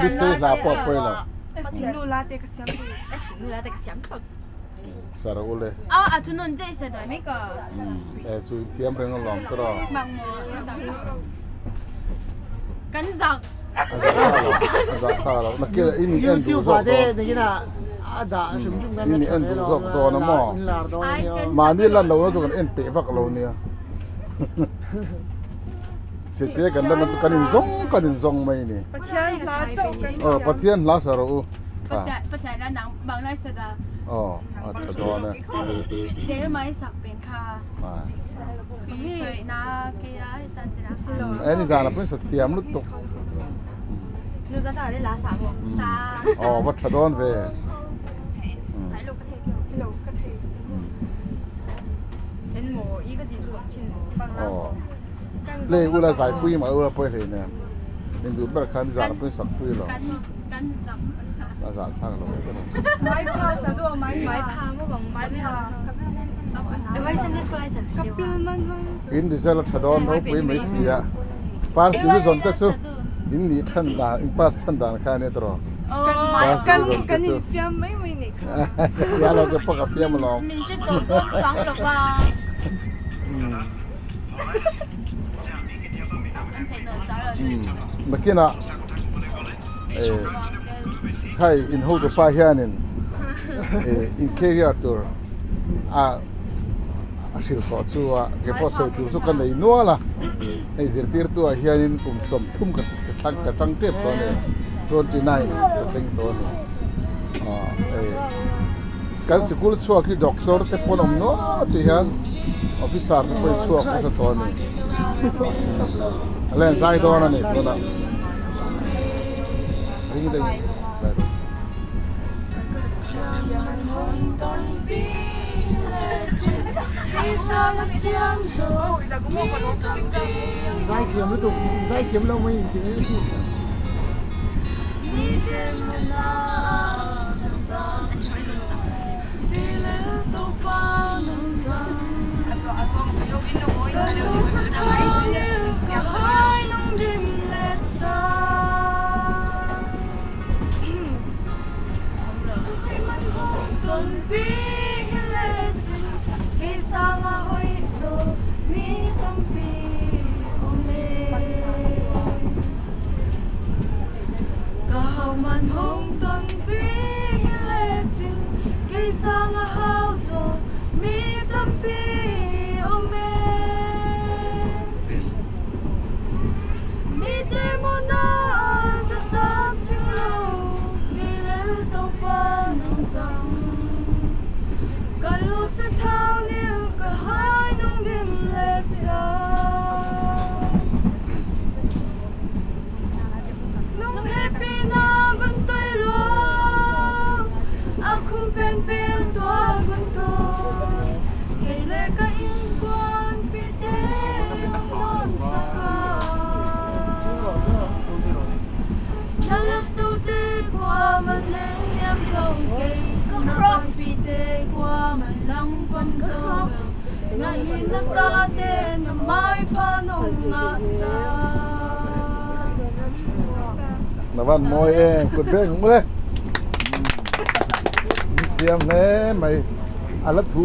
Lusei hla pawh a pawi lo. Sar u le. E chu i thiam reng alawm te rawh. A zah tha lo. Nakil in en duh zawk dawn. In en duh zawk dawn a maw? Mahni lan lohna chu kan en peih vak lo nia. Chete kan lan chu kan in zawng kan in zawng mai ni. Pathian hla chauh kan thiam. Aw Pathian hla sa rawh u. Pathian hla nang Bangla sa da. Aw a tha dawn e. Tel mai sak pen kha. Pi soi na ke ya ta chira. E ni zana pun sa thiam lutuk. Nu za ta le la sa mo. Sa. Aw va tha dawn ve. Lo ka thei. En mo i ka ji chu chin mo. Aw. Play ula zai pui mah ula pawi hlei nen min duh ber khan zah pui sak pui lo a zah thlak lo in result a tha dawn ropui mai si a first division te chu in nih than dan in pass than dan kha ania tiraw first division te chu ya lo ke pawh ka fiam alawm. Nakinah hei in hotu pa hianin in career tur a a hrilh tawh chu a ke pawh sawi tur chu ka nei nual a hei zirtirtu ah hianin kum 30 ka ka tang tep tawh a ni 29 ka thleng tawh a ni Kan sikul chhuak hi doctor te pawn awm nual tih hian officer te pawhin chhuak nasa tawh a ni. A len zai dawn a ni tunah. Ring deuh in zai dawn. Zaithiam lutuk, zaithiam lo mai inti mai. Na van mawi em kut beng ang ule. Thiam hle mai a la thu.